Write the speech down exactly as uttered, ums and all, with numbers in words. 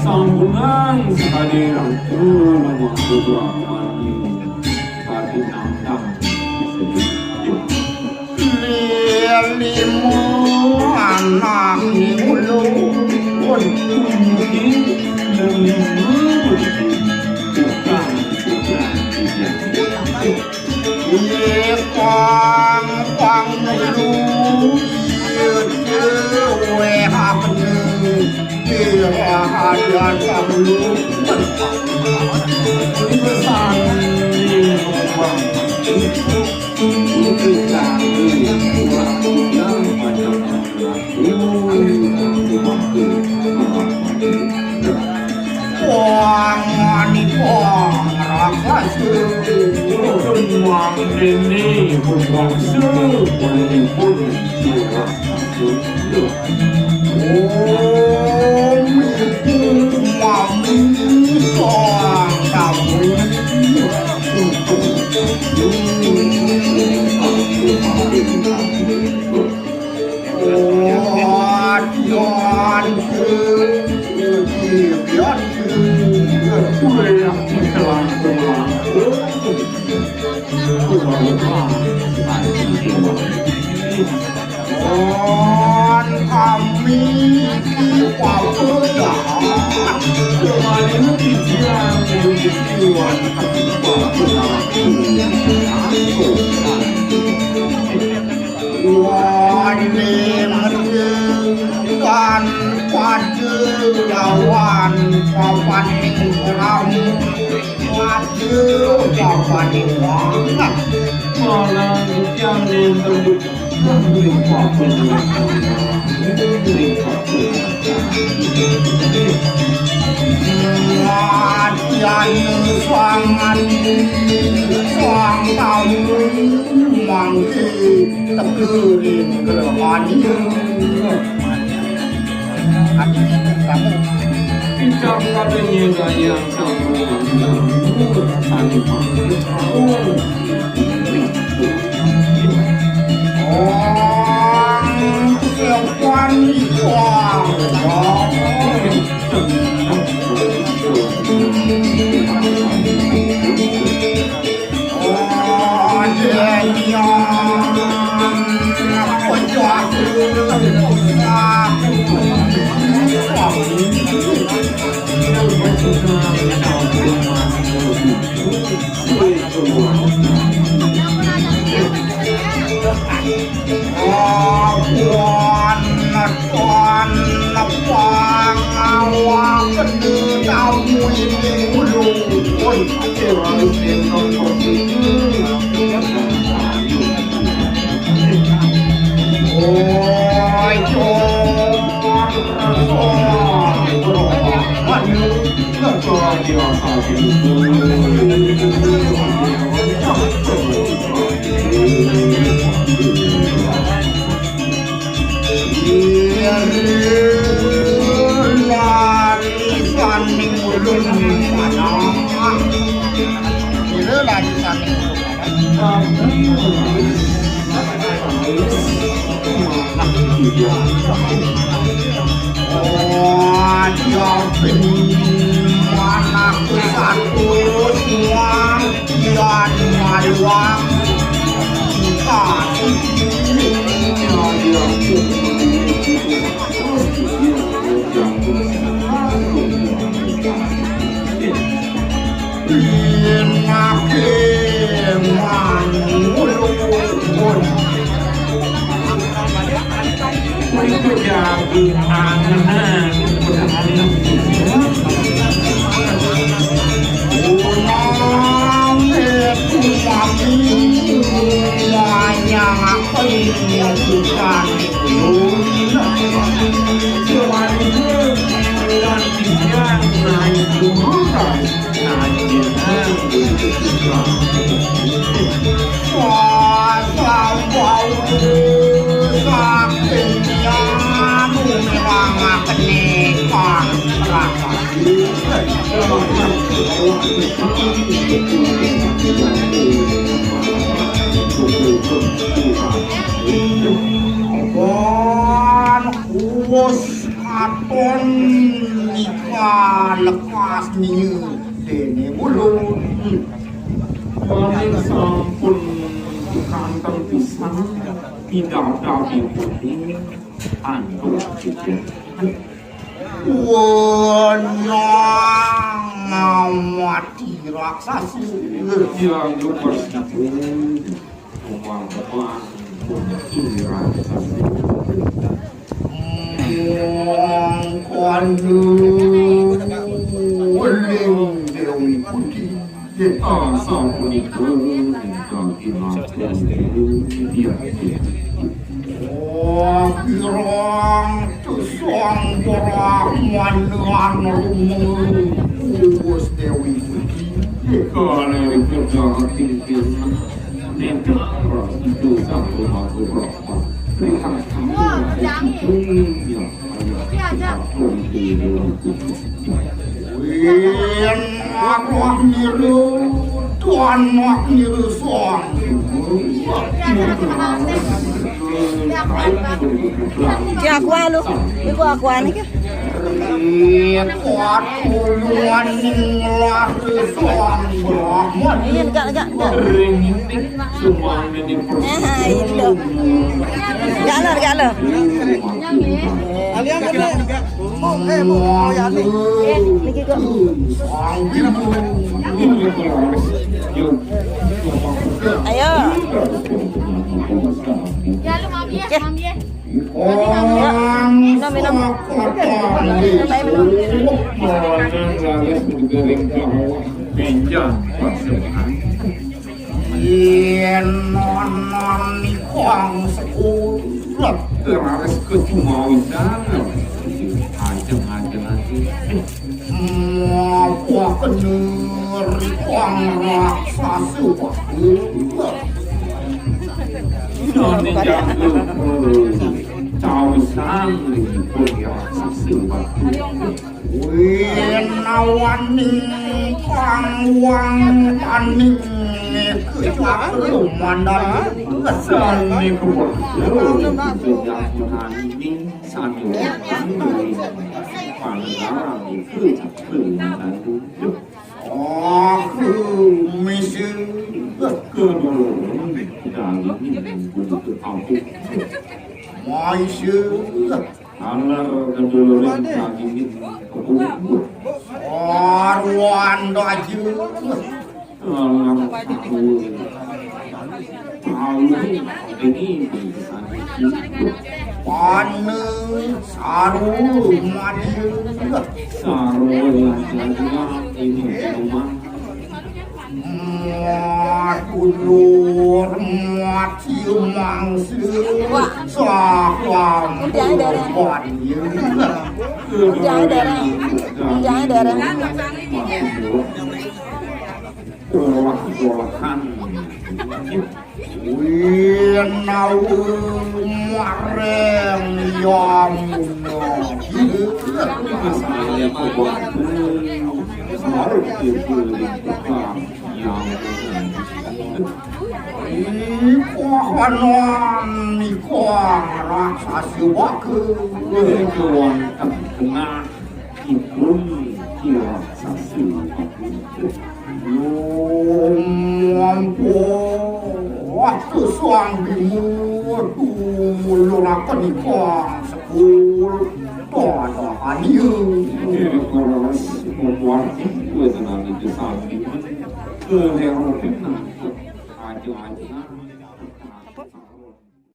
Sambungan sekali rangkul waktu Brahmani. Tapi nantang sedikit. Lilimu anak ni ulun. Kunci lilimu kunci. Tukang tukang. Ikang pangulu. Iya dewe hakne. Iya hadian pangulu. Ini pesan di rumah. Wang wani wang raksasa. Wang dene wangsa wani pun raksasa. Om ibu mami wang tamu. Wani metu tan pada lawan papaning ramu, pada papaning wangan. Malah yang nentang. Latihan suangan, suang taun mangke tegerin gerhani. Hati kamu. Tidak katanya gaya kamu. Tadi mangke. Awan, awan, pangawa, kena tamu ini ulun. Oi, kira isin nonton itu. Oi, cor, cor, cor. Pinake manulung. Iku jago angen. Unang itu mami. Wayang aku ini bukan. Cuma itu. Dan dia naik turun. Kon kuwus katon nika lekas ninga dene ulun. Paning sampun kanteng pisan pidabdab ipun antuk pijen. Wenang mati raksasa. Dianggo persiku, kemang-kemang, mati raksasa. Mangkana weling Dewi Putih. Asapunika daging ampun diati. Oh, kirang tusang Brahmana anu rumus Dewi Putih. Kalih daging kirang. Nentang itu satu lagu Brahma. Lihat kamu itu. Win arwah niru, tuan mak niru suang. Ki aqua lu. Iku aqua ni ki. Kuat puluhan ngelah suang. Iya, enggak, enggak, enggak. Ring ini cuma ini. Eh, itu loh. Enggak lah, enggak lah. Kalian kan mau, eh, mau, mau ya nih. Eh, niki kok. Ayo. Ya, lu mami ya, mami ya. Minum, minum. Minum, minum. Pinjam. Yen ana ning kang sekolah, raris kecumawisan. Ajeng-ajeng ati. Apa kena rikang raksasa wakil? Nang jaga cawisan ribut raksasa wakil. Winawaning pangwang taning kecak lumandan. Sani kuwasa, sani wang, pangarang kecak lumandan. Aku misi kedulungan dari ibu ke kampung. Maisi. Alar kedulungan daging kebubut. Arwan daging. Alar sahur. Tahu ini. Pane saru mati. Saru yang ini rumah. Madulur mati mangsa. Wah. Saklam. Udah, darah. Udah, darah. Udah, darah. Winawu mareng Yamuna. Ikohanan iko raksasa waka. Ikowan tengah ipun kira sasi. Wah, suang bimur, tumuluraken iko sekul. Pada aniu. Ikohanan iko raksasa waka.